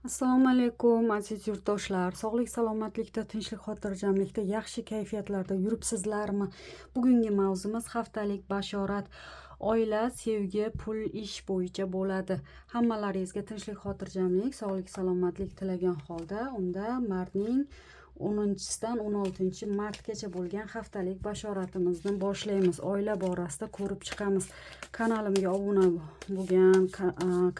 Assalomu alaykum, aziz yurtdoshlar. Sog'lik, salomatlikda, tinchlik, xotirjamlikda, yaxshi kayfiyatlarda yuribsizlarmi? Bugungi mavzumiz haftalik bashorat. Oila, sevgi, pul, ish bo'yicha bo'ladi. Hammalaringizga tinchlik, xotirjamlik, sog'lik, salomatlik tilagan holda, unda martning 10-sidan 16-martgacha bo'lgan haftalik bashoratimizni boshlaymiz. Oila borasida ko'rib chiqamiz. Kanalimga obuna bo'lgan,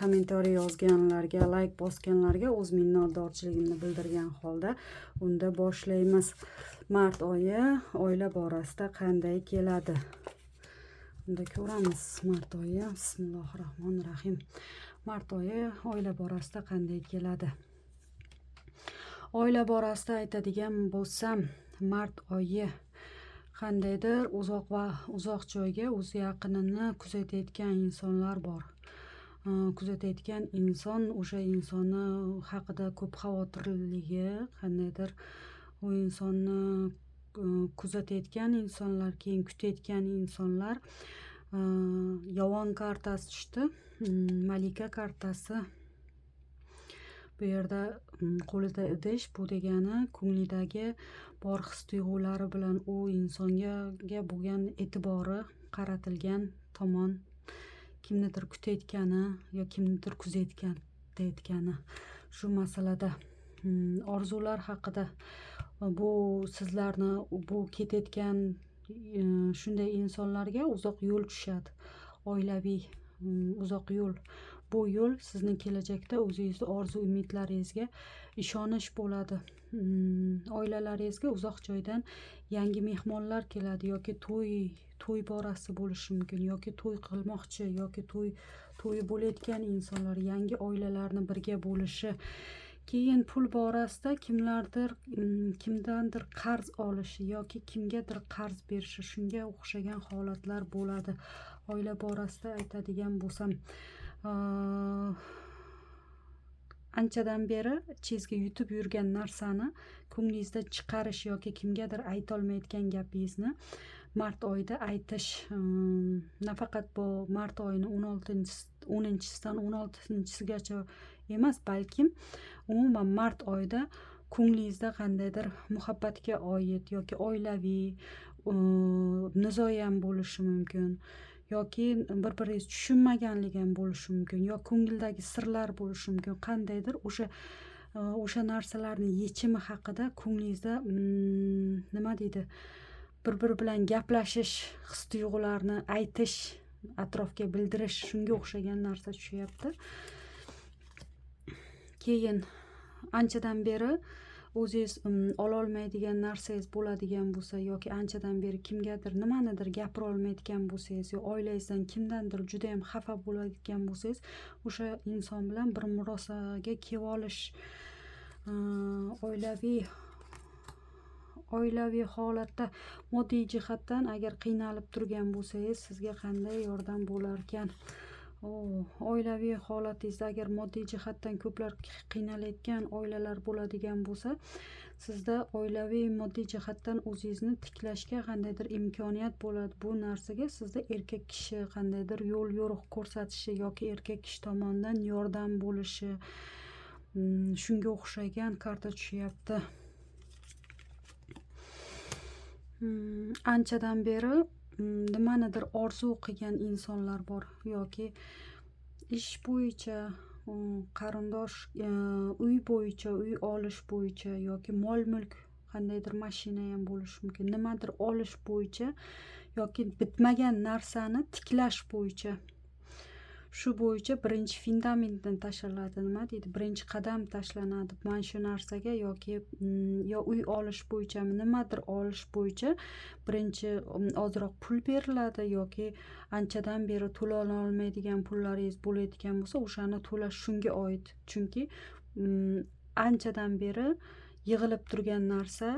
kommentariy yozganlarga, layk bosganlarga o'z minnatdorchiligimni bildirgan holda unda boshlaymiz. Mart oyi oila borasida qanday keladi? Unda ko'ramiz mart oyi. Bismillahir rohmanir rohim. Mart oyi oila borasida qanday keladi? Oila borasida aytadigan bo'lsam, mart oyi qandaydir uzoq va uzoq joyga o'z yaqinini kuzatayotgan insonlar bor. Kuzatayotgan inson o'sha insonni haqida ko'p xavotirligi, qandaydir u insonni kuzatayotgan insonlar, keyin kutayotgan insonlar. Yovon kartasi tushdi, malika kartasi. Bu yerda qo'lida idish, bu degani ko'nglidagi bor his tuyg'ulari bilan u insonga bo'lgan e'tibori qaratilgan tomon, kimnidir kutayotgani yo kimnidir kuzatayotgani shu masalada. Orzular haqida, bu sizlarni bu ketayotgan shunday insonlarga uzoq yo'l tushadi, oilaviy uzoq yo'l. Bu yo'l sizni kelajakda o'zingizni orzu umidlaringizga ishonish bo'ladi. Oilalaringizga uzoq joydan yangi mehmonlar keladi yoki to'y borasi bo'lishi mumkin, yoki to'y qilmoqchi, yoki to'yi bo'layotgan insonlar, yangi oilalarni birga bo'lishi. Keyin pul borasida kimlardir kimdandir qarz olishi yoki kimgadir qarz berishi, shunga o'xshagan holatlar bo'ladi. Oila borasida aytadigan bo'lsam, anchadan beri ichingizga yutib yurgan narsani ko'nglingizda chiqarish yoki kimgadir aytolmayotgan gapingizni mart oyida aytish. Nafaqat bu mart oyini 10-sidan 16-sigacha emas, balkim umuman mart oyida ko'nglingizda qandaydir muhabbatga oid yoki oilaviy nizo ham bo'lishi mumkin, yoki bir biringiz tushunmaganlik ham bo'lishi mumkin, yo ko'ngildagi sirlar bo'lishi mumkin. Qandaydir o'sha narsalarni yechimi haqida ko'nglingizda nima deydi, bir biri bilan gaplashish, his tuyg'ularni aytish, atrofga bildirish, shunga o'xshagan narsa tushyapti. Keyin anchadan beri o'zingiz ololmaydigan narsangiz bo'ladigan bo'lsa yoki anchadan beri kimgadir nimanidir gapira olmayotgan bo'lsangiz yo oilangizdan kimdandir judayam xafa bo'layotgan bo'lsangiz, o'sha inson bilan bir murosaga kelib olish. Oilaviy holatda moddiy jihatdan agar qiynalib turgan bo'lsangiz, sizga qanday yordam bo'larkan? Oilaviy holatingizda agar moddiy jihatdan ko'plar qiynalayotgan oilalar bo'ladigan bo'lsa, sizda oilaviy moddiy jihatdan o'zingizni tiklashga qandaydir imkoniyat bo'ladi. Bu narsaga sizda erkak kishi qandaydir yo'l yo'riq ko'rsatishi yoki erkak kishi tomonidan yordam bo'lishi, shunga o'xshagan karta tushyapti. Anchadan beri nimanidir orzu qilgan insonlar bor yoki ish bo'yicha, qarindosh, uy bo'yicha, uy olish bo'yicha yoki mol mulk, qandaydir mashina ham bo'lishi mumkin, nimadir olish bo'yicha yoki bitmagan narsani tiklash bo'yicha, shu bo'yicha birinchi fundamentdan tashlanadi, nima deydi, birinchi qadam tashlanadi mana shu narsaga, yoki yo uy olish bo'yichami, nimadir olish bo'yicha birinchi ozroq pul beriladi yoki anchadan beri to'lanolmaydigan pullaringiz bo'layotgan bo'lsa, o'shani to'lash shunga oid. Chunki anchadan beri yig'ilib turgan narsa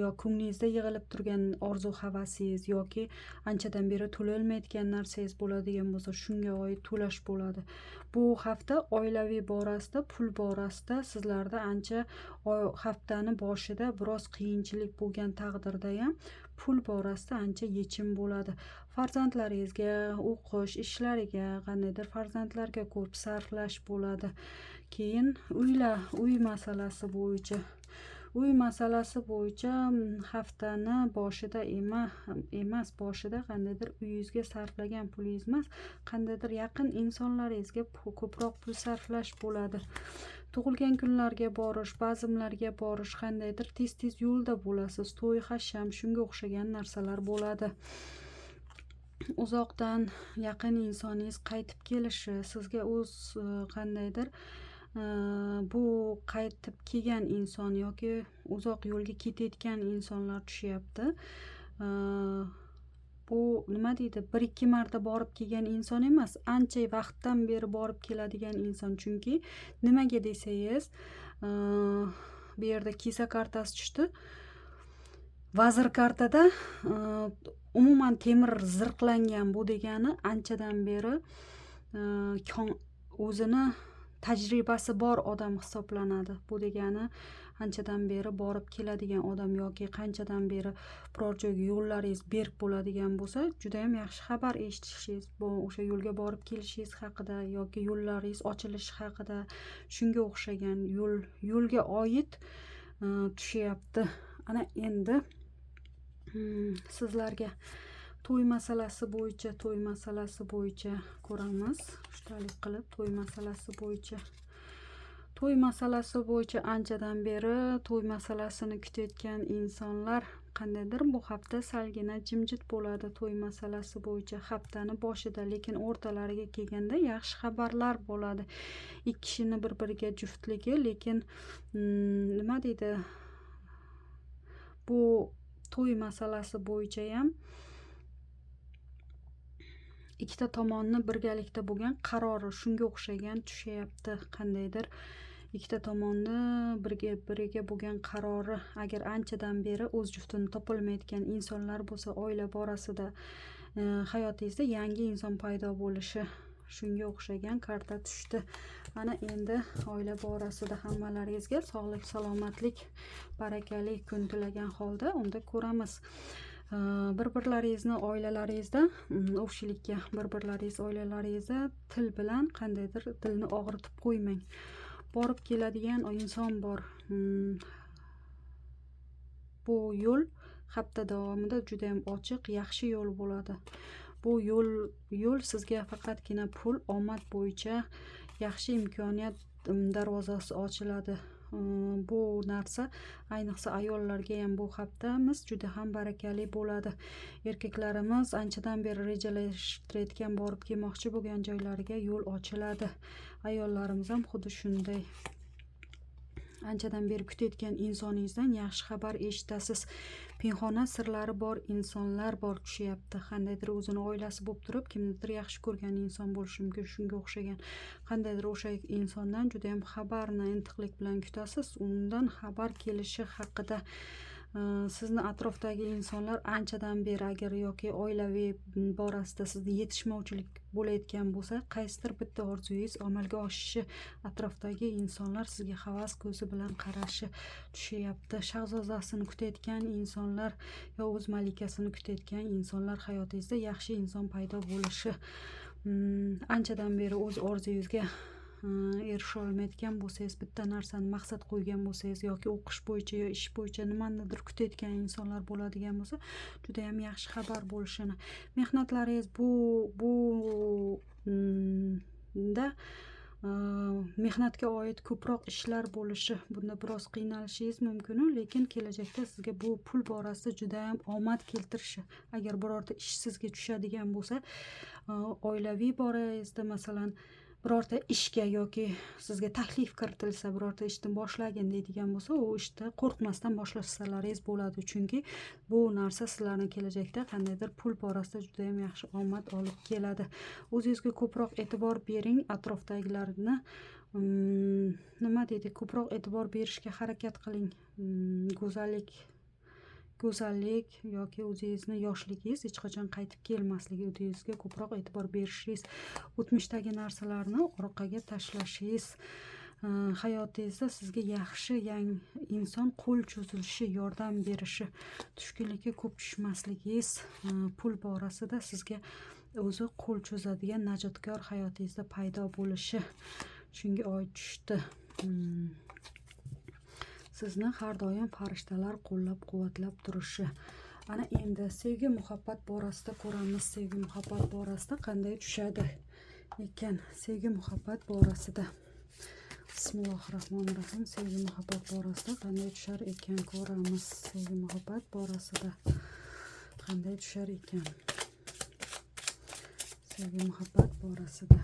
yo ko'nglingizda yig'ilib turgan orzu havasingiz yoki anchadan beri to'lolmayotgan narsangiz bo'ladigan bo'lsa, shunga oid to'lash bo'ladi. Bu hafta oilaviy borasida, pul borasida sizlarda ancha haftani boshida biroz qiyinchilik bo'lgan taqdirda ham pul borasida ancha yechim bo'ladi. Farzandlaringizga o'qish ishlariga, qandaydir farzandlarga ko'p sarflash bo'ladi. Keyin uy masalasi bo'yicha, uy masalasi bo'yicha haftani boshida emas, boshida qandaydir uyingizga sarflagan pulingiz emas, qandaydir yaqin insonlaringizga ko'proq pul sarflash bo'ladi. Tug'ilgan kunlarga borish, bazmlarga borish, qandaydir tez-tez yo'lda bo'lasiz, to'y hasham, shunga o'xshagan narsalar bo'ladi. Uzoqdan yaqin insoningiz qaytib kelishi, sizga o'z qandaydir bu qaytib kelgan inson yoki uzoq yo'lga ketayotgan insonlar tushyapti. Bu nima deydi, 1-2 marta borib kelgan inson emas, ancha vaqtdan beri borib keladigan inson. Chunki nimaga desangiz, bu yerda kesa kartasi tushdi. Vazir kartada umuman temir zirhlangan. Bu degani anchadan beri o'zini tajribasi bor odam hisoblanadi. Bu degani anchadan beri borib keladigan odam yoki qanchadan beri biror joyga yo'llaringiz berk bo'ladigan bo'lsa, judayam yaxshi xabar eshitishingiz, bu o'sha yo'lga borib kelishingiz haqida yoki yo'llaringiz ochilishi haqida, shunga o'xshagan yo'lga oid tushyapti. Ana endi sizlarga to'y masalasi bo'yicha ko'ramiz. Ustalik qilib to'y masalasi bo'yicha anchadan beri to'y masalasini kutayotgan insonlar, qandaydir bu hafta salgina jimjit bo'ladi to'y masalasi bo'yicha haftani boshida, lekin o'rtalariga kelganda yaxshi xabarlar bo'ladi. Ikki kishini bir biriga juftligi, lekin nima deydi, bu to'y masalasi bo'yicha ham ikkita tomonni birgalikda bo'lgan qarori, shunga o'xshagan tushyapti. Qandaydir ikkita tomonni birga biriga bo'lgan qarori. Agar anchadan beri o'z juftini topolmayotgan insonlar bo'lsa, oila borasida hayotingizda yangi inson paydo bo'lishi, shunga o'xshagan karta tushdi. Ana endi oila borasida hammalaringizga sog'lik, salomatlik, barakali kun tilagan holda unda ko'ramiz. Bir birlaringizni oilalaringizda ovchilikka, bir birlaringiz oilalaringizda til bilan qandaydir dilni og'ritib qo'ymang. Borib keladigan inson bor. Bu yo'l hafta davomida judayam ochiq, yaxshi yo'l bo'ladi. Bu yo'l sizga faqatgina pul, omad bo'yicha yaxshi imkoniyat darvozasi ochiladi. Bu narsa ayniqsa ayollarga ham bu haftamiz juda ham barakali bo'ladi. Erkaklarimiz anchadan beri rejalashtirayotgan, borib kelmoqchi bo'lgan joylariga yo'l ochiladi. Ayollarimiz ham xuddi shunday. Anchadan beri kutayotgan insoningizdan yaxshi xabar eshitasiz. Pinhona sirlari bor insonlar bor tushyapti. Qandaydir o'zini oilasi bo'lib turib, kimnidir yaxshi ko'rgan inson bo'lishi mumkin, shunga o'xshagan. Qandaydir o'sha insondan judayam xabarni intiqlik bilan kutasiz, undan xabar kelishi haqida. Sizni atrofdagi insonlar anchadan beri agar yoki oilaviy borasida sizda yetishmovchilik bo'layotgan bo'lsa, qaysidir bitta orzungiz amalga oshishi, atrofdagi insonlar sizga havas ko'zi bilan qarashi tushyapti. Shahzodasini kutayotgan insonlar yo o'z malikasini kutayotgan insonlar hayotingizda yaxshi inson paydo bo'lishi. Anchadan beri o'z orzuyingizga erisha olmayotgan bo'lsangiz, bitta narsani maqsad qo'ygan bo'lsangiz yoki o'qish bo'yicha yo ish bo'yicha nimanidir kutayotgan insonlar bo'ladigan bo'lsa, judayam yaxshi xabar bo'lishini. Mehnatlaringiz bu da mehnatga oid ko'proq ishlar bo'lishi, bunda biroz qiynalishingiz mumkinu, lekin kelajakda sizga bu pul borasida judayam omad keltirishi. Agar birorta ish sizga tushadigan bo'lsa, oilaviy borangizda, masalan, birorta ishga yoki sizga taklif kiritilsa, birorta ishni boshlagin deydigan bo'lsa, u ishni qo'rqmasdan boshlasalaringiz bo'ladi, chunki bu narsa sizlarni kelajakda qandaydir pul borasida judayam yaxshi omad olib keladi. O'zingizga ko'proq e'tibor bering, atrofdagilarni nima deydi, ko'proq e'tibor berishga harakat qiling. Go'zallik yoki o'zingizni yoshligingiz hech qachon qaytib kelmasligi, o'zingizga ko'proq e'tibor berishingiz, o'tmishdagi narsalarni orqaga tashlashingiz, hayotingizda sizga yaxshi yangi inson qo'l cho'zilishi, yordam berishi, tushkunlikka ko'p tushmasligingiz, pul borasida sizga o'zi qo'l cho'zadigan najotkor hayotingizda paydo bo'lishi. Shunga oid tushdi. Sizni har doim farishtalar qo'llab-quvvatlab turishi. Ana endi sevgi muhabbat borasida ko'ramiz. Sevgi muhabbat borasida qanday tushadi ekan? Sevgi muhabbat borasida. Bismillahirrohmanirrohim. Sevgi muhabbat borasida qanday tushar ekan ko'ramiz. Sevgi muhabbat borasida qanday tushar ekan? Sevgi muhabbat borasida.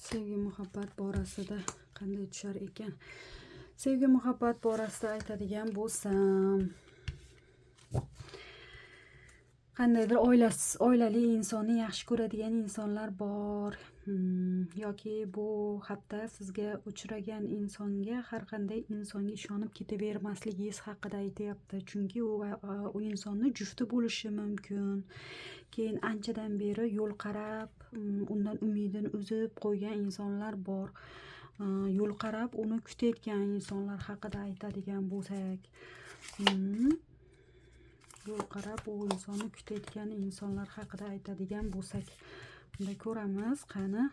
Sevgi muhabbat borasida qanday tushar ekan? Sevgi muhabbat borasida aytadigan bo'lsam, qandaydir oilali insonni yaxshi ko'radigan insonlar bor. Yoki bu hafta sizga uchragan insonga, har qanday insonga ishonib ketavermasligingiz haqida aytyapti. Chunki u insonni jufti bo'lishi mumkin. Keyin anchadan beri yo'l qarab, undan umidini uzib qo'ygan insonlar bor. Yo'l qarab uni kutayotgan insonlar haqida aytadigan bo'lsak, yo'l qarab u insonni kutayotgan insonlar haqida aytadigan bo'lsak, bunda ko'ramiz. Qani,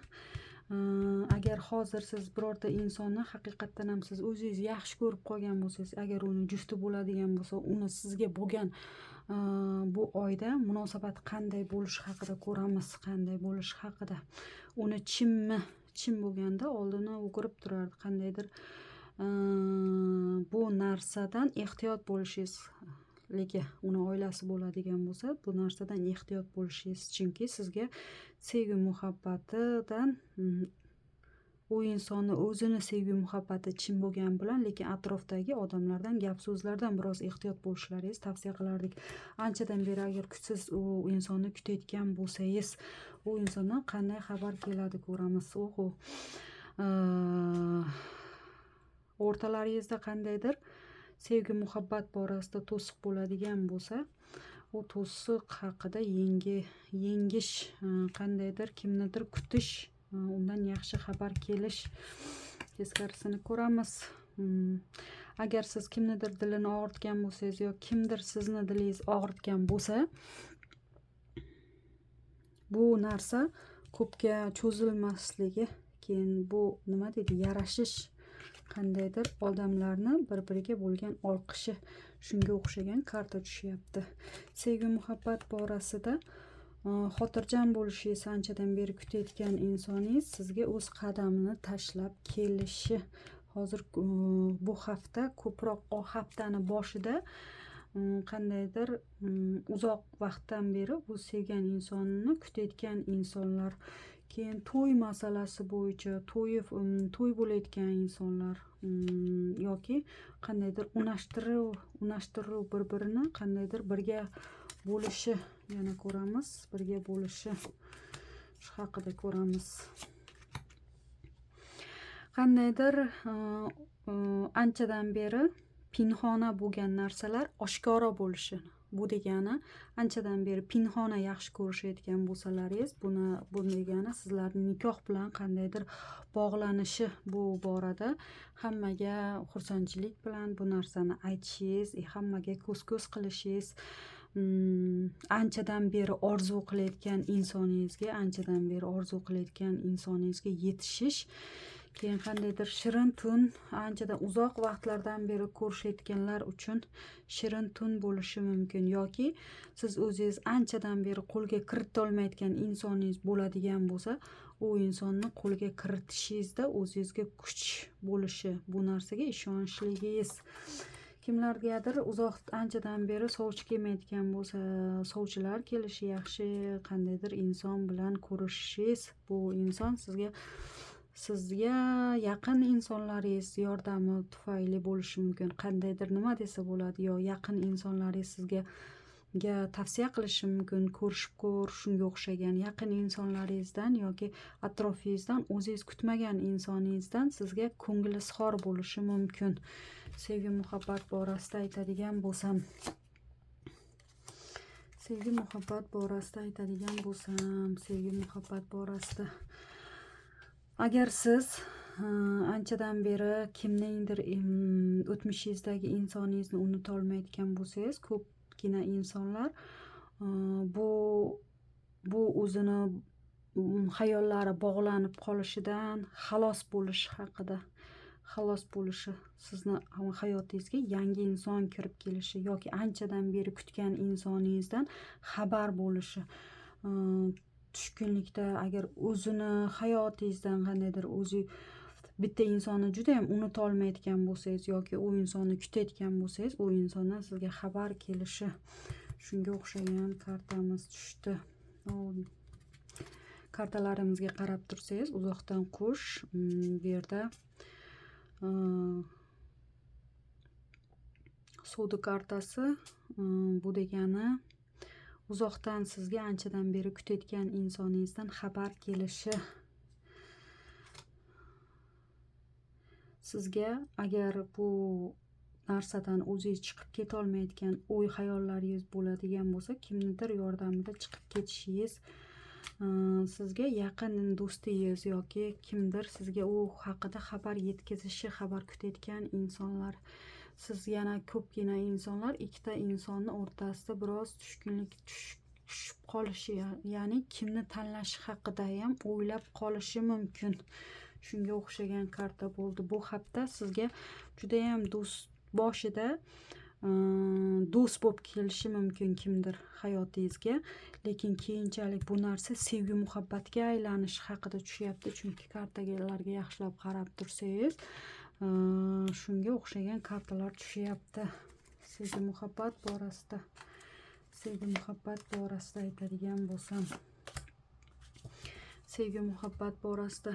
agar hozir siz birorta insonni haqiqatdan ham siz o'zingiz yaxshi ko'rib qolgan bo'lsangiz, agar uni jufti bo'ladigan bo'lsa, uni sizga bo'lgan bu oyda munosabat qanday bo'lishi haqida ko'ramiz. Qanday bo'lishi haqida. Uni chinmi? Chin bo'lganda oldini o'girib turardi. Qandaydir bu narsadan ehtiyot bo'lishingiz, lekin uni oilasi bo'ladigan bo'lsa, bu narsadan ehtiyot bo'lishingiz, chunki sizga sevgi muhabbatidan u insonni o'zini sevgi muhabbati chin bo'lgani bilan, lekin atrofdagi odamlardan, gap so'zlardan biroz ehtiyot bo'lishlaringiz tavsiya qilardik. Anchadan beri agar siz u insonni kutayotgan bo'lsangiz, u insondan qanday xabar keladi ko'ramiz. Oho, o'rtalaringizda qandaydir sevgi muhabbat borasida to'siq bo'ladigan bo'lsa, u to'siq haqida yengish, qandaydir kimnidir kutish, undan yaxshi xabar kelish teskarisini ko'ramiz. Agar siz kimnidir dilini og'ritgan bo'lsangiz yo kimdir sizni dilingiz og'ritgan bo'lsa, bu narsa ko'pga cho'zilmasligi, keyin bu nima deydi, yarashish, qandaydir odamlarni bir-biriga bo'lgan olqishi, shunga o'xshagan karta tushyapti. Sevgi muhabbat borasida xotirjam bo'lishingiz, anchadan beri kutayotgan insoningiz sizga o'z qadamini tashlab kelishi. Hozir bu hafta ko'proq haftani boshida qandaydir uzoq vaqtdan beri bu sevgan insonini kutayotgan insonlar, keyin to'y masalasi bo'yicha to'y bo'layotgan insonlar, yoki qandaydir unashtiruv bir-birini qandaydir birga bo'lishi, yana ko'ramiz, birga bo'lishi, shu haqida ko'ramiz. Qandaydir anchadan beri pinhona bo'lgan narsalar oshkora bo'lishi. Bu degani anchadan beri pinhona yaxshi ko'rishayotgan bo'lsalaringiz, bu degani sizlarning nikoh bilan qandaydir bog'lanishi. Bu borada hammaga xursandchilik bilan bu narsani aytishingiz, hammaga ko'z-ko'z qilishingiz, anchadan beri orzu qilayotgan insoningizga, anchadan beri orzu qilayotgan insoningizga yetishish. Keyin qandaydir shirin tun, anchadan uzoq vaqtlardan beri ko'rishayotganlar uchun shirin tun bo'lishi mumkin, yoki siz o'zingiz anchadan beri qo'lga kirita olmayotgan insoningiz bo'ladigan bo'lsa, u insonni qo'lga kiritishingizda o'zingizga kuch bo'lishi, bu narsaga ishonchligingiz. Kimlargadir uzoq anchadan beri sovchi kelmayotgan bo'lsa, sovchilar kelishi yaxshi, qandaydir inson bilan ko'rishishingiz, bu inson sizga yaqin insonlaringiz yordami tufayli bo'lishi mumkin. Qandaydir nima desa bo'ladi, yo yaqin insonlaringiz sizga tavsiya qilishi mumkin, ko'rishib ko'r, shunga o'xshagan yaqin insonlaringizdan yoki atrofingizdan, o'zingiz kutmagan insoningizdan sizga ko'ngil izhor bo'lishi mumkin. Sevgi muhabbat borasida aytadigan bo'lsam, sevgi muhabbat borasida aytadigan bo'lsam, sevgi muhabbat borasida agar siz anchadan beri kimningdir o'tmishingizdagi insoningizni unuta olmayotgan bo'lsangiz, ko'pgina insonlar bu o'zini Xayollari bog'lanib qolishidan xalos bo'lishi haqida, xalos bo'lishi, sizni hayotingizga yangi inson kirib kelishi yoki anchadan beri kutgan insoningizdan xabar bo'lishi. Tushkunlikda agar o'zini hayotingizdan qandaydir o'zi bitta insonni judayam unuta olmayotgan bo'lsangiz yoki u insonni kutayotgan bo'lsangiz, u insondan sizga xabar kelishi, shunga o'xshagan kartamiz tushdi. Kartalarimizga qarab tursangiz, uzoqdan qush, bu yerda suvni kartasi, bu degani uzoqdan sizga anchadan beri kutayotgan insoningizdan xabar kelishi. Sizga agar bu narsadan o'zingiz chiqib ketolmayotgan o'y xayollaringiz bo'ladigan bo'lsa, kimnidir yordamida chiqib ketishingiz, sizga yaqin do'stingiz yoki kimdir sizga u haqida xabar yetkazishi, xabar kutayotgan insonlar. Siz yana ko'pgina insonlar ikkita insonni o'rtasida biroz tushkunlik tushib qolishi, ya'ni kimni tanlashi haqida ham o'ylab qolishi mumkin. Shunga o'xshagan karta bo'ldi. Bu hafta sizga judayam do'st boshida do'st bo'lib kelishi mumkin kimdir hayotingizga, lekin keyinchalik bu narsa sevgi muhabbatga aylanishi haqida tushyapti. Chunki kartalarga yaxshilab qarab tursangiz, shunga o'xshagan kartalar tushyapti. Sevgi muhabbat borasida, sevgi muhabbat borasida aytadigan bo'lsam, sevgi muhabbat borasida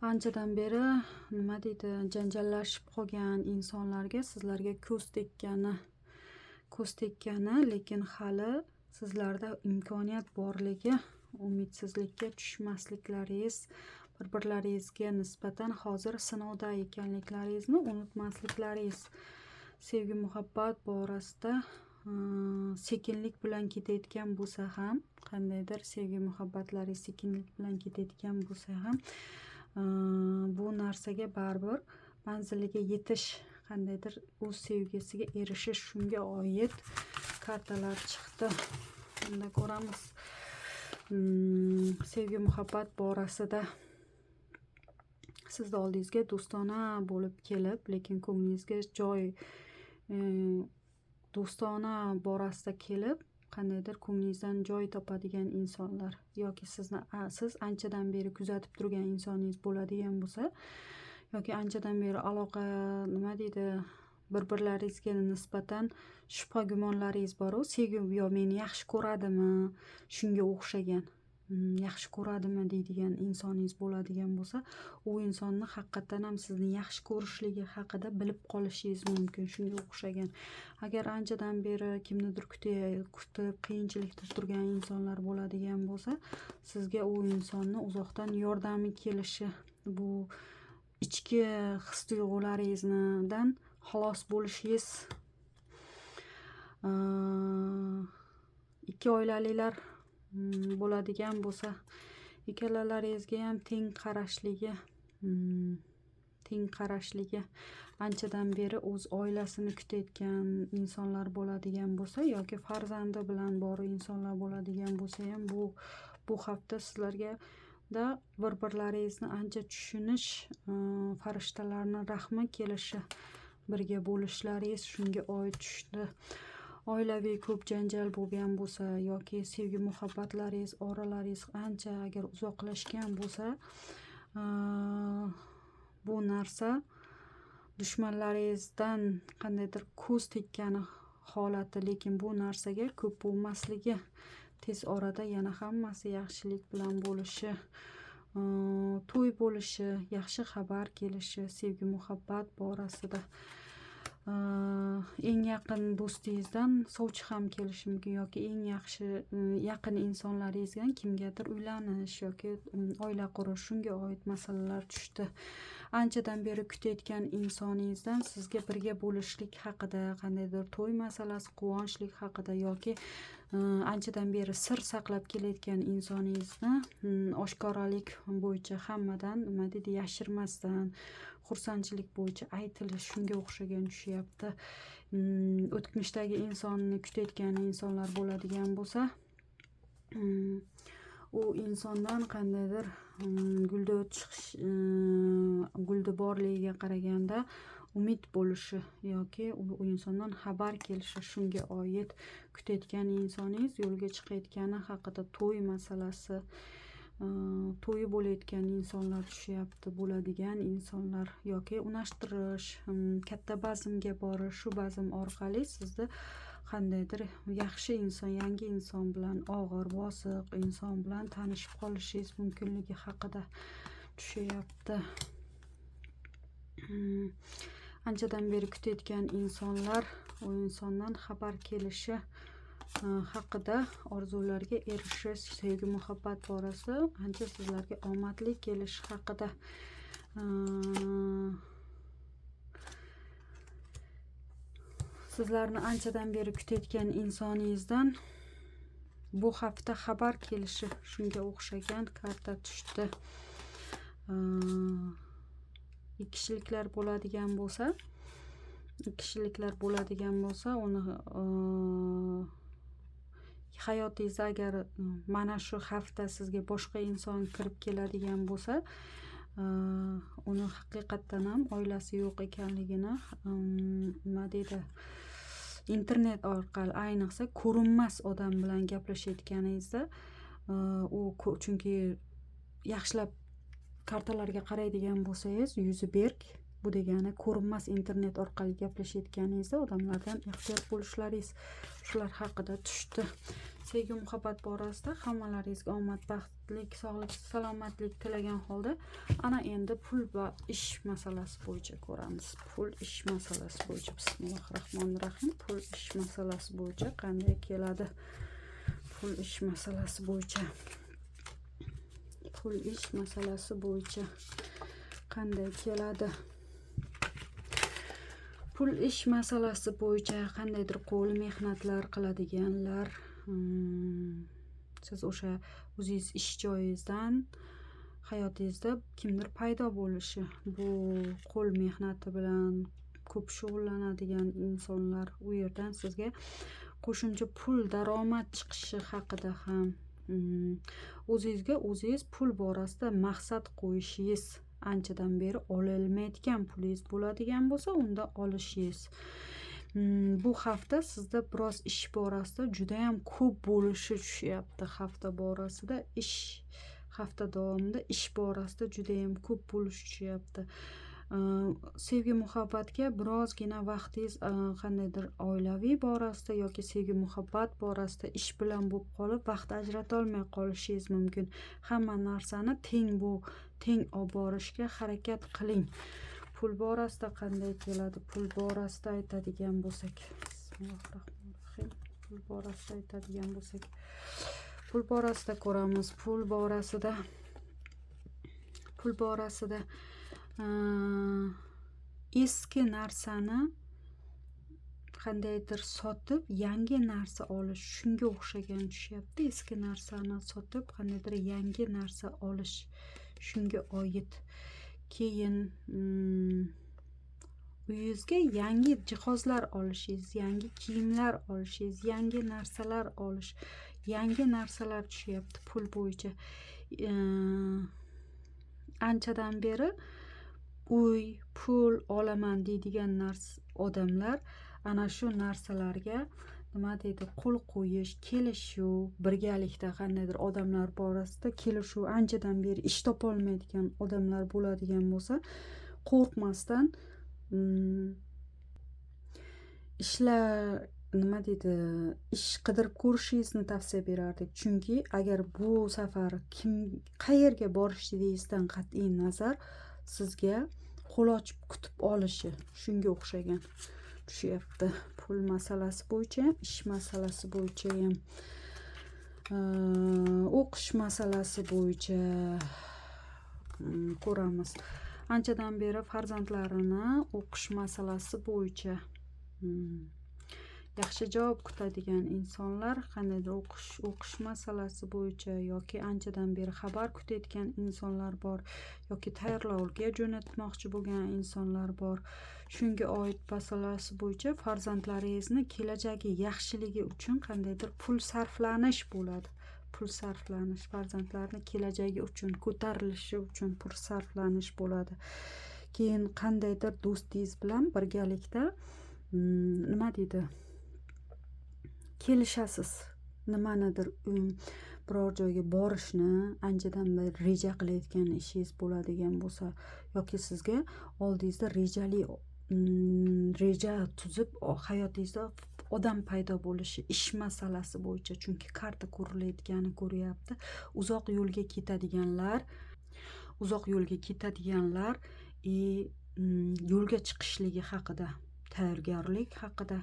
anchadan beri nima deydi, janjallashib qolgan insonlarga sizlarga ko'z tekkani, ko'z tekkani, lekin hali sizlarda imkoniyat borligi, umidsizlikka tushmasliklaringiz, bir-birlaringizga nisbatan hozir sinovda ekanliklaringizni unutmasliklaringiz. Sevgi muhabbat borasida sekinlik bilan ketayotgan bo'lsa ham, qandaydir sevgi muhabbatlaringiz sekinlik bilan ketayotgan bo'lsa ham, bu narsaga baribir manziliga yetish, qandaydir o'z sevgisiga erishish, shunga oid kartalar chiqdi. Unda ko'ramiz. Sevgi muhabbat borasida sizni oldingizga do'stona bo'lib kelib, lekin ko'nglingizga joy, do'stona borasida kelib, qandaydir ko'nglingizdan joy topadigan insonlar yoki sizni siz anchadan beri kuzatib turgan insoningiz bo'ladigan bo'lsa yoki anchadan beri aloqa, nima deydi, bir-birlaringizga nisbatan shubha gumonlaringiz bor-u, sevgi yo meni yaxshi ko'radimi, shunga o'xshagan, yaxshi ko'radimi deydigan insoningiz bo'ladigan bo'lsa, u insonni haqiqatdan ham sizni yaxshi ko'rishligi haqida bilib qolishingiz mumkin, shunga o'xshagan. Agar anchadan beri kimnidir kutib qiyinchilikda turgan insonlar bo'ladigan bo'lsa, sizga u insonni uzoqdan yordami kelishi, bu ichki his tuyg'ularingizdan xalos bo'lishingiz. Ikki oilalilar bo'ladigan bo'lsa, ikkalalaringizga ham teng qarashligi, teng qarashligi, anchadan beri o'z oilasini kutayotgan insonlar bo'ladigan bo'lsa yoki farzandi bilan bor insonlar bo'ladigan bo'lsa ham, bu hafta sizlarga da bir-birlaringizni ancha tushunish, farishtalarning rahmi kelishi, birga bo'lishlaringiz shunga oid tushdi. Oilaviy ko'p janjal bo'lgan bo'lsa yoki sevgi muhabbatlaringiz, oralaringiz ancha agar uzoqlashgan bo'lsa, bu narsa dushmanlaringizdan qandaydir ko'z tekkani holati, lekin bu narsaga ko'p bo'lmasligi, tez orada yana hammasi yaxshilik bilan bo'lishi, to'y bo'lishi, yaxshi xabar kelishi sevgi muhabbat borasida. Eng yaqin do'stingizdan sovchi ham kelishi mumkin yoki eng yaxshi yaqin insonlaringizdan kimgadir uylanish yoki oila qurish, shunga oid masalalar tushdi. Anchadan beri kutayotgan insoningizdan sizga birga bo'lishlik haqida, qandaydir to'y masalasi, quvonchlik haqida yoki anchadan beri sir saqlab kelayotgan insoningizni oshkoralik bo'yicha hammadan, nima deydi, yashirmasdan xursandchilik bo'yicha aytilish, shunga o'xshagan tushyapti. O'tmishdagi insonni kutayotgan insonlar bo'ladigan bo'lsa, U insondan qandaydir gulda chiqish, gulda borligiga qaraganda umid bo'lishi yoki u insondan xabar kelishi, shunga oid kutayotgan insoningiz yo'lga chiqayotgani haqida, to'y masalasi, to'yi bo'layotgan insonlar tushyapti, bo'ladigan insonlar yoki unashtirish, katta bazmga borish, shu bazm orqali sizni qandaydir yaxshi inson, yangi inson bilan, og'ir bosiq inson bilan tanishib qolishingiz mumkinligi haqida tushyapti. Anchadan beri kutayotgan insonlar u insondan xabar kelishi haqida, orzularga erishish, sevgi muhabbat borasida ancha sizlarga omadli kelishi haqida. Sizlarni anchadan beri kutayotgan insoningizdan bu hafta xabar kelishi, shunga o'xshagan karta tushdi. Ikki kishiliklar bo'ladigan bo'lsa, uni hayotingizda agar mana shu hafta sizga boshqa inson kirib keladigan bo'lsa, uni haqiqatdan ham oilasi yo'q ekanligini, nima deydi, internet orqali, ayniqsa ko'rinmas odam bilan gaplashayotganingizda, u chunki yaxshilab kartalarga qaraydigan bo'lsangiz, yuzi berk, bu degani ko'rinmas internet orqali gaplashayotganingizda odamlardan ehtiyot bo'lishlaringiz, shular haqida tushdi. Sevgi muhabbat borasida hammalaringizga omad, baxtlik, sog'lik, salomatlik tilagan holda ana endi pul va ish masalasi bo'yicha ko'ramiz. Pul ish masalasi bo'yicha, bismillahir rohmanir rohim. Pul ish masalasi bo'yicha qanday keladi? Pul ish masalasi bo'yicha. Pul ish masalasi bo'yicha qanday keladi? Pul ish masalasi bo'yicha qandaydir qo'l mehnatlar qiladiganlar, siz o'sha o'zingiz ish joyingizdan hayotingizda kimdir paydo bo'lishi, bu qo'l mehnati bilan ko'p shug'ullanadigan insonlar, u yerdan sizga qo'shimcha pul daromad chiqishi haqida ham, o'zingizga o'zingiz pul borasida maqsad qo'yishingiz, anchadan beri ololmayotgan pulingiz bo'ladigan bo'lsa, unda olishingiz. Bu hafta sizda biroz ish borasida juda ham ko'p bo'lishi tushyapti. Hafta borasida ish, hafta davomida ish borasida juda ham ko'p bo'lishi tushyapti. Sevgi muhabbatga birozgina vaqtingiz qandaydir oilaviy borasida yoki sevgi muhabbat borasida ish bilan bo'lib qolib, vaqt ajratolmay qolishingiz mumkin. Hamma narsani teng olib borishga harakat qiling. Pul borasida qanday keladi? Pul borasida aytadigan bo'lsak, bismillahirrohmanirrohim. Pul borasida aytadigan bo'lsak, pul borasida ko'ramiz. Pul borasida eski narsani qandaydir sotib, yangi narsa olish, shunga o'xshagan tushyapti. Eski narsani sotib, qandaydir yangi narsa olish, shunga oid. Keyin uyingizga yangi jihozlar olishingiz, yangi kiyimlar olishingiz, yangi narsalar olish, yangi narsalar tushyapti pul bo'yicha. Anchadan beri uy, pul olaman deydigan odamlar ana shu narsalarga nima deydi, qo'l qo'yish, kelishuv, birgalikda qandaydir odamlar borasida kelishuv, anchadan beri ish topolmaydigan odamlar bo'ladigan bo'lsa, qo'rqmasdan ishlar, nima deydi, ish qidirib ko'rishingizni tavsiya berardik. Chunki agar bu safar kim qayerga borishingizdan qat'iy nazar sizga qo'l ochib kutib olishi, shunga o'xshagan tushyapti. Pul masalasi bo'yicha ham, ish masalasi bo'yicha ham, o'qish masalasi bo'yicha ko'ramiz. Anchadan beri farzandlarini o'qish masalasi bo'yicha yaxshi javob kutadigan insonlar, qandaydir o'qish masalasi bo'yicha yoki anchadan beri xabar kutayotgan insonlar bor yoki tayyorlovga jo'natmoqchi bo'lgan insonlar bor. Shunga oid masalasi bo'yicha farzandlaringizni kelajagi yaxshiligi uchun qandaydir pul sarflanish bo'ladi. pul sarflanish, farzandlarni kelajagi uchun, ko'tarilishi uchun pul sarflanish bo'ladi. Keyin qandaydir do'stingiz bilan birgalikda, nima deydi, kelishasiz. Nimanidir, biror joyga borishni anchadan beri reja qilayotgan ishingiz bo'ladigan bo'lsa yoki sizga oldingizda rejali, reja tuzib, hayotingizda odam paydo bo'lishi ish masalasi bo'yicha, chunki karta ko'rilayotgani ko'ryapti. Uzoq yo'lga ketadiganlar, uzoq yo'lga ketadiganlar и yo'lga chiqishligi haqida, tayyorgarlik haqida.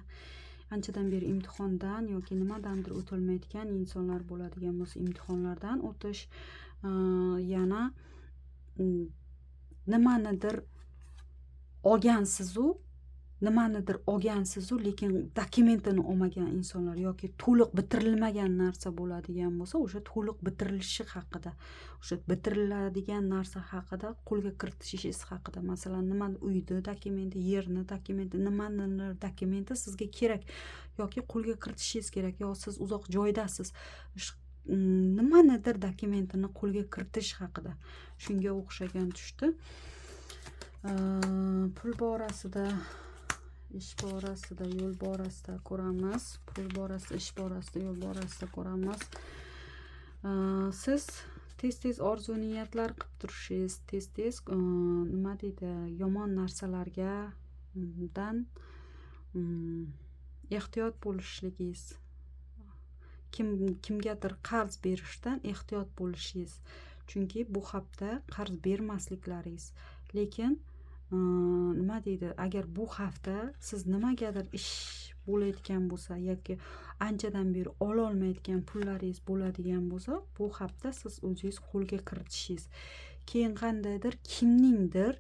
Anchadan beri imtihondan yoki nimadandir o'tolmayotgan insonlar bo'ladigan bo'lsa, imtihonlardan o'tish, yana nimanidir olgansizu, nimanidir olgansizu, lekin dokumentini olmagan insonlar yoki to'liq bitirilmagan narsa bo'ladigan bo'lsa, o'sha to'liq bitirilishi haqida, o'sha bitiriladigan narsa haqida, qo'lga kiritishingiz haqida. Masalan, nima, uyni dokumenti, yerni dokumenti, nimanidir dokumenti sizga kerak yoki qo'lga kiritishingiz kerak, yo siz uzoq joydasiz, nimanidir dokumentini qo'lga kiritish haqida, shunga o'xshagan tushdi. Pul borasida, ish borasida, yo'l borasida ko'ramiz. Pul borasida, ish borasida, yo'l borasida ko'ramiz. Siz tez tez orzu niyatlar qilib turishingiz, tez tez, nima deydi, yomon narsalarga dan ehtiyot bo'lishligingiz, kim kimgadir qarz berishdan ehtiyot bo'lishingiz, chunki bu hafta qarz bermasliklaringiz. Lekin, nima deydi, agar bu hafta siz nimagadir ish bo'layotgan bo'lsa yoki anchadan beri ololmayotgan pullaringiz bo'ladigan bo'lsa, bu hafta siz o'zingiz qo'lga kiritishingiz. Keyin qandaydir kimningdir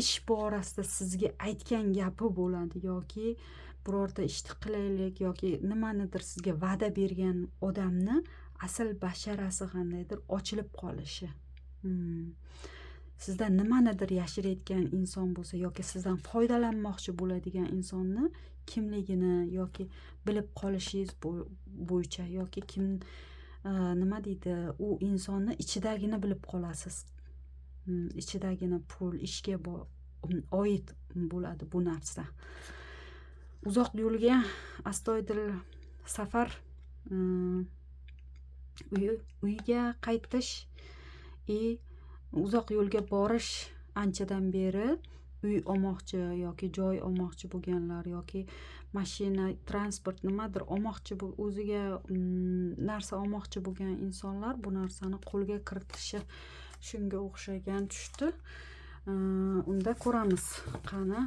ish borasida sizga aytgan gapi bo'ladi yoki birorta ishni qilaylik yoki nimanidir sizga va'da bergan odamni asl basharasi qandaydir ochilib qolishi. Sizdan nimanidir yashirayotgan inson bo'lsa yoki sizdan foydalanmoqchi bo'ladigan insonni kimligini yoki bilib qolishingiz bo'yicha yoki kim, nima deydi, u insonni ichidagini bilib qolasiz. Ichidagini pul, ishga oid bo'ladi bu narsa. Uzoq yo'lga astoydil safar, uyga qaytish и uzoq yo'lga borish. Anchadan beri uy olmoqchi yoki joy olmoqchi bo'lganlar yoki mashina, transport, nimadir olmoqchi, o'ziga narsa olmoqchi bo'lgan insonlar bu narsani qo'lga kiritishi, shunga o'xshagan tushdi. Unda ko'ramiz, qani,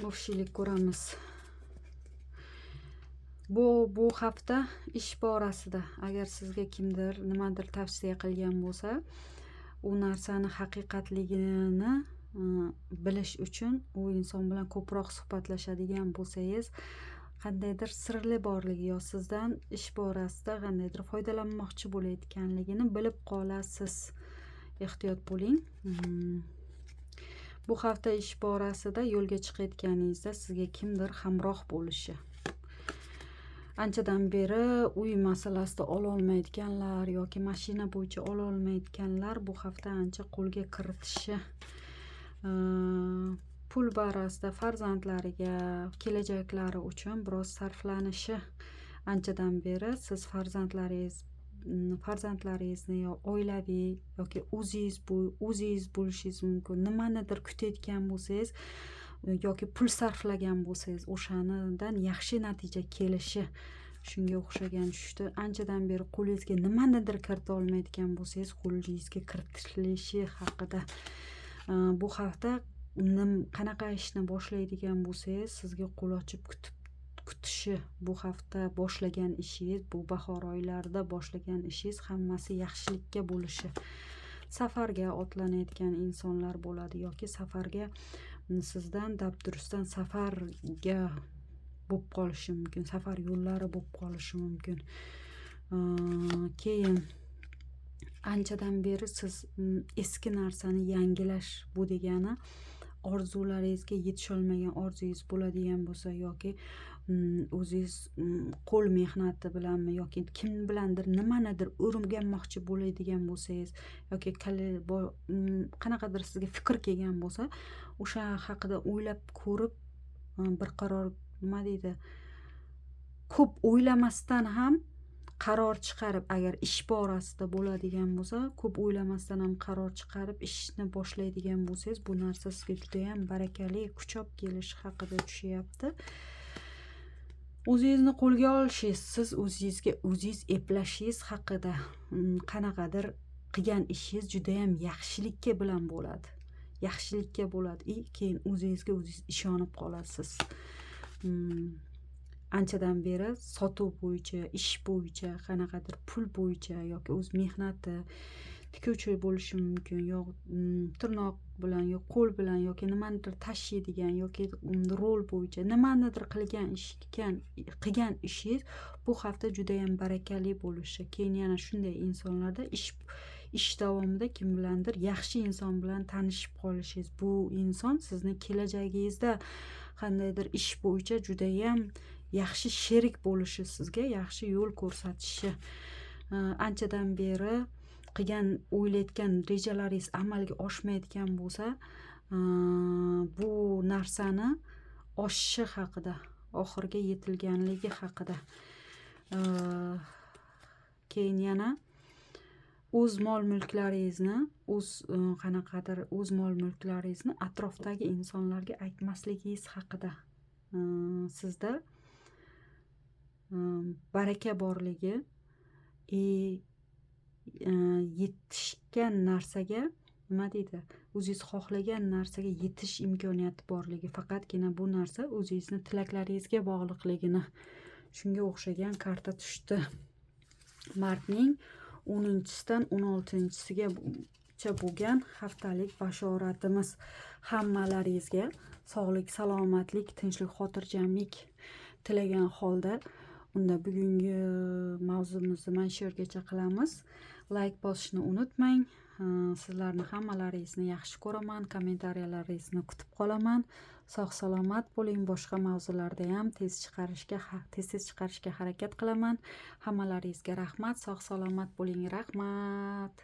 общий lik ko'ramiz. Bu hafta ish borasida agar sizga kimdir nimadir tavsiya qilgan bo'lsa, u narsani haqiqatligini bilish uchun u inson bilan ko'proq suhbatlashadigan bo'lsangiz, qandaydir sirli borligi yo sizdan ish borasida qandaydir foydalanmoqchi bo'layotganligini bilib qolasiz. Ehtiyot bo'ling. Bu hafta ish borasida yo'lga chiqayotganingizda sizga kimdir hamroh bo'lishi. Anchadan beri uy masalasida ololmayotganlar yoki mashina bo'yicha ololmayotganlar bu hafta ancha qo'lga kiritishi. Pul borasida farzandlariga, kelajaklari uchun biroz sarflanishi. Anchadan beri siz farzandlaringizni yo oilaviy yoki o'zingiz bo'lishingiz mumkin, nimanidir kutayotgan bo'lsangiz yoki pul sarflagan bo'lsangiz, o'shanidan yaxshi natija kelishi, shunga o'xshagan tushdi. Anchadan beri qo'lingizga nimanidir kirita olmayotgan bo'lsangiz, qo'lingizga kiritilishi haqida. Bu hafta qanaqa ishni boshlaydigan bo'lsangiz, sizga qo'l ochib kutib kutishi. Bu hafta boshlagan ishingiz, bu bahor oylarida boshlagan ishingiz hammasi yaxshilikka bo'lishi. Safarga otlanayotgan insonlar bo'ladi yoki safarga, sizdan dabdurustdan safarga bo'lib qolishi mumkin, safar yo'llari bo'lib qolishi mumkin. Keyin anchadan beri siz eski narsani yangilash, bu degani orzularingizga yetisholmagan orzungiz bo'ladigan bo'lsa yoki O'zingiz qo'l mehnati bilanmi yoki kim bilandir nimanidir o'rganmoqchi bo'ladigan bo'lsangiz yoki qanaqadir sizga fikr kelgan bo'lsa, o'sha haqida o'ylab ko'rib, bir qaror, nima deydi, ko'p o'ylamasdan ham qaror chiqarib, agar ish borasida bo'ladigan bo'lsa, ko'p o'ylamasdan ham qaror chiqarib ishni boshlaydigan bo'lsangiz, bu narsa sizga judayam barakali kuch olib kelishi haqida tushyapti. O'zingizni qo'lga olishingiz, siz o'zingizga o'zingiz eplashingiz haqida, qanaqadir qilgan ishingiz judayam yaxshilikka bilan bo'ladi, yaxshilikka bo'ladi и keyin o'zingizga o'zingiz ishonib qolasiz. Anchadan beri sotuv bo'yicha, ish bo'yicha, qanaqadir pul bo'yicha yoki o'z mehnati, tikuvchi bo'lishi mumkin yo tirnoq bilan yo qo'l bilan yoki nimanidir tashiydigan yoki rol bo'yicha nimanidir qilgan ishingiz bu hafta judayam barakali bo'lishi. Keyin yana shunday insonlarda ish davomida kim bilandir, yaxshi inson bilan tanishib qolishingiz, bu inson sizni kelajagingizda qandaydir ish bo'yicha judayam yaxshi sherik bo'lishi, sizga yaxshi yo'l ko'rsatishi. Anchadan beri qilgan, o'ylayotgan rejalaringiz amalga oshmayotgan bo'lsa, bu narsani oshishi haqida, oxiriga yetilganligi haqida. Keyin yana o'z mol mulklaringizni, o'z qanaqadir o'z mol mulklaringizni atrofdagi insonlarga aytmasligingiz haqida. Sizda baraka borligi и yetishgan narsaga, nima deydi, o'zingiz xohlagan narsaga yetish imkoniyati borligi, faqatgina bu narsa o'zingizni tilaklaringizga bog'liqligini, shunga o'xshagan karta tushdi. Martning 10-chisidan 16-chisigacha bo'lgan haftalik bashoratimiz. Hammalaringizga sog'lik, salomatlik, tinchlik, xotirjamlik tilagan holda, unda bugungi mavzumizni mana shu yergacha qilamiz. Layk bosishni unutmang. Sizlarni hammalaringizni yaxshi ko'raman, kommentariyalaringizni kutib qolaman. Sog' salomat bo'ling. Boshqa mavzularda ham tez tez chiqarishga harakat qilaman. Hammalaringizga rahmat, sog' salomat bo'ling, rahmat.